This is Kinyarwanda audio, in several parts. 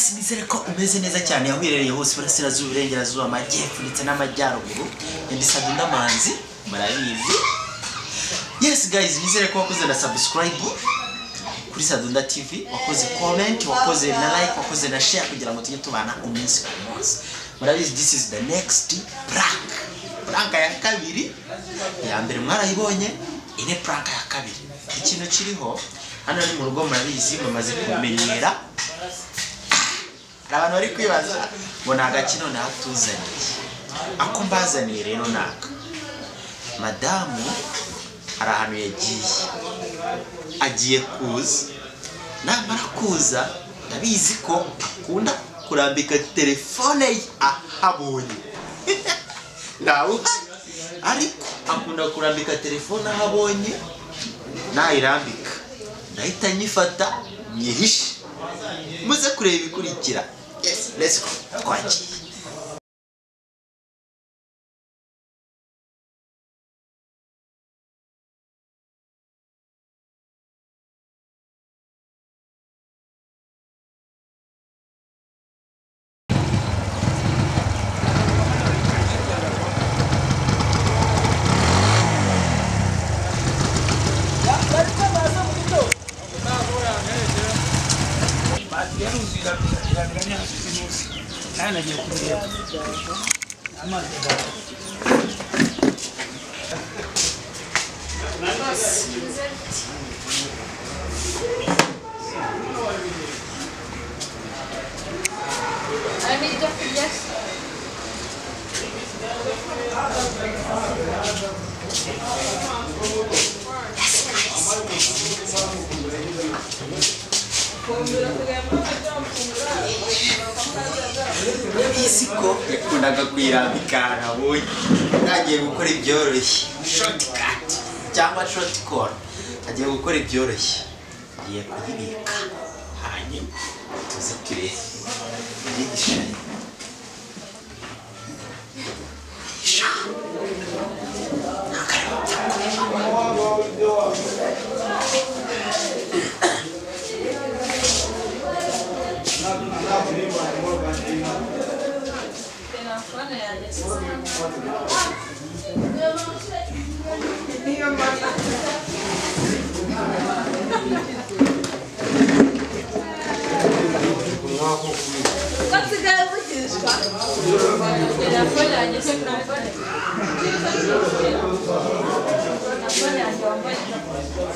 Yes, nizere ko umeze neza cyane aho uherereye hose, iburasirazuba, iburengerazuba, amajyepfo ndetse n'amajyaruguru. Ndi Sadunda Manzi, murabizi. Yes guys, nizere ko wakoze na subscribe kuri Sadunda TV, wakoze comment, wakoze na like, wakoze na share kugira ngo tujye tubana umunsi ku munsi. Murabizi, this is the next prank. Prank ya kabiri, ya mbere mwarayibonye, ine prank ya kabiri. Ikintu kiriho hano ni mu rugo, murabizi, mumaze kumenyera. Hari abantu bari kwibaza ngo ni agakino natuzaniye. Ako mbazaniye rero naka. Madamu hari ahantu yagiye, agiye kuza. Namara kuza, ndabizi ko akunda kurambika telefone ye ahabonye. Ntawe uhari, ariko akunda kurambika telefone ahabonye. Nayirambika ndahita nyifata nyihishe, muze kureba ibikurikira. Yes, let's go, twagiye. Urabizi ko yakundaga kuyirambika ahantu agiye gukora ibyoroshye, shortcut cyangwa short call. Agiye gukora ibyoroshye, agiye kuyibika hanyuma tuze turebe yihisha.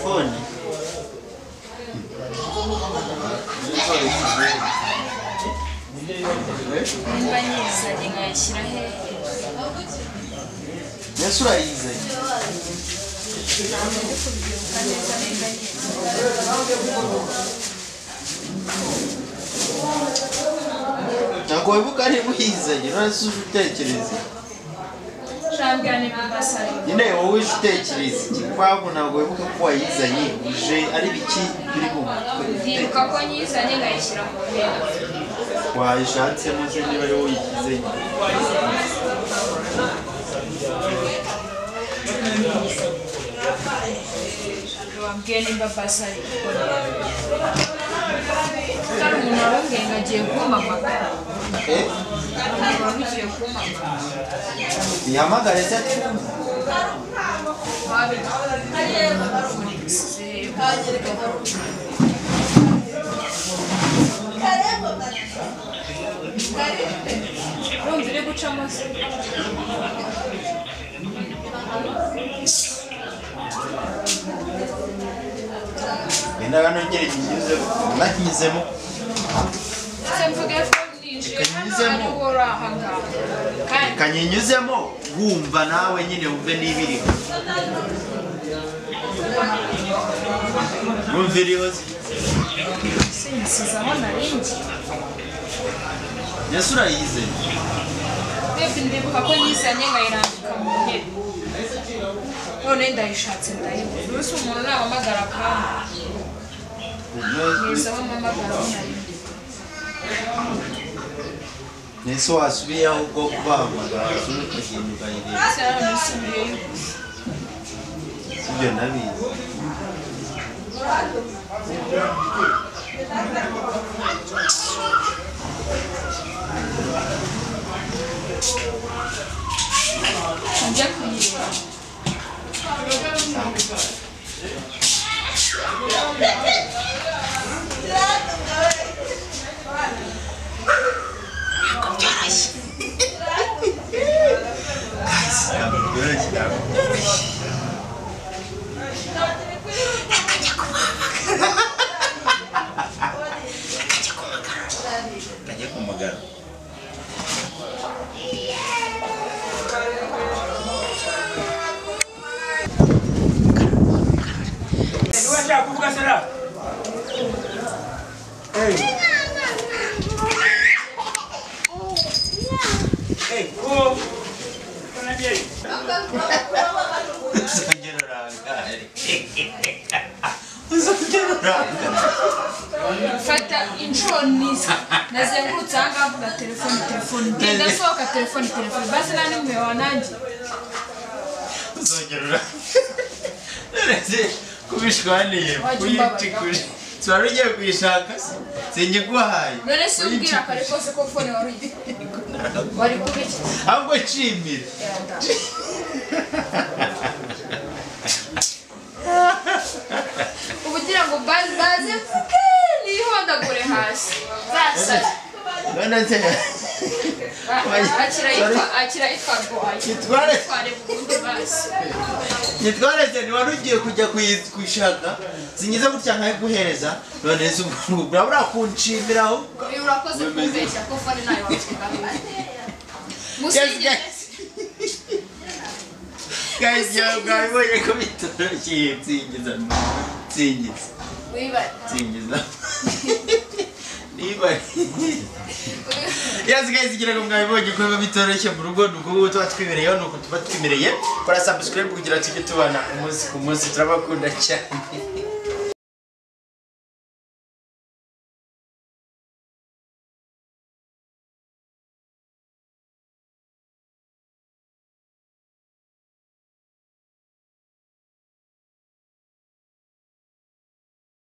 Phone. Nimba nyizanye nkayishyira hehe? Mbese urayizanye? Ntabwo ndi kubyibuka neza nimba nyizanye. Ntabwo wibuka niba uyizanye, none se uje utekereza? Shambwira nimba basari. Nyine wowe uje utekereza iki? Impamvu ntabwo wibuka ko wayizanye, uje ari biki biri mu mutwe? Ndibuka ko nyizanye nkayishyira mu ntebe. Wayishatsemo se niba ari wowe uyishyize? Wambwiye nimba basari. Hari umuntu warambwiye ngo agiye kumpamagara. Umuntu wari ugiye kumpamagara. Ihamagare se twumve. Urumva uri gucamo se? Wenda nongere nyinyuzemo, nakinyuzemo. Se mvuge ko ninjiye hano ari wowe uri aha ngaha. Kandi Kanyinyuzemo wumva nawe nyine wumve n'ibiriho. Wumva iriho se? sinyisize aho nari ngiye. Mbese urayizanye? Baby, ndibuka ko nyizanye nkayirambika mu ntebe. None ndayishatse ndayibura. Ubu umuntu nahamagara akamba. Neza aho mpamagara aho nari ndi. Nese wasubiyeho ubwo kubahamagara, wasubira ukagenda ukayireba. Se none nsubiyeyo gusa. Sibyo ndabizi. Bagiye kumagara. Fata inshuro niza nazengurutse aha ngaha mvuga telefone telefone ngenda nsohoka telefone telefone basi nta n'imwe wanangiye. Uzongera kubishwaniye kuyitikuje wari ugiye kuyishaka se sinyiguhaye. None se umbwira kare kose ko phone wari uyifite wari kubiki? Ahubwo nshimira. Ubu ugira ngo baze mvuge nihondagure hasi zasare. None se akira itwa rwaye Itware burundu basi. Nitware se wari ugiye kujya kuyishaka singize gutya nkayiguhereza none se ubu urabura kunshimiraho. Uyu urakoze kumbeshya ko phone nayo wakigaho. Guys, mwabibonye ko bitoroshye. Nsingiza nsingiza nsingiza niba. Yes guys, ngira ngo mwabibonye ko biba bitoroshye mu rugo, nuko ubu tuba twibereyeho, nuko tuba twimereye. Kora subscribe kugira tujye tubana umunsi ku munsi, turabakunda cyane.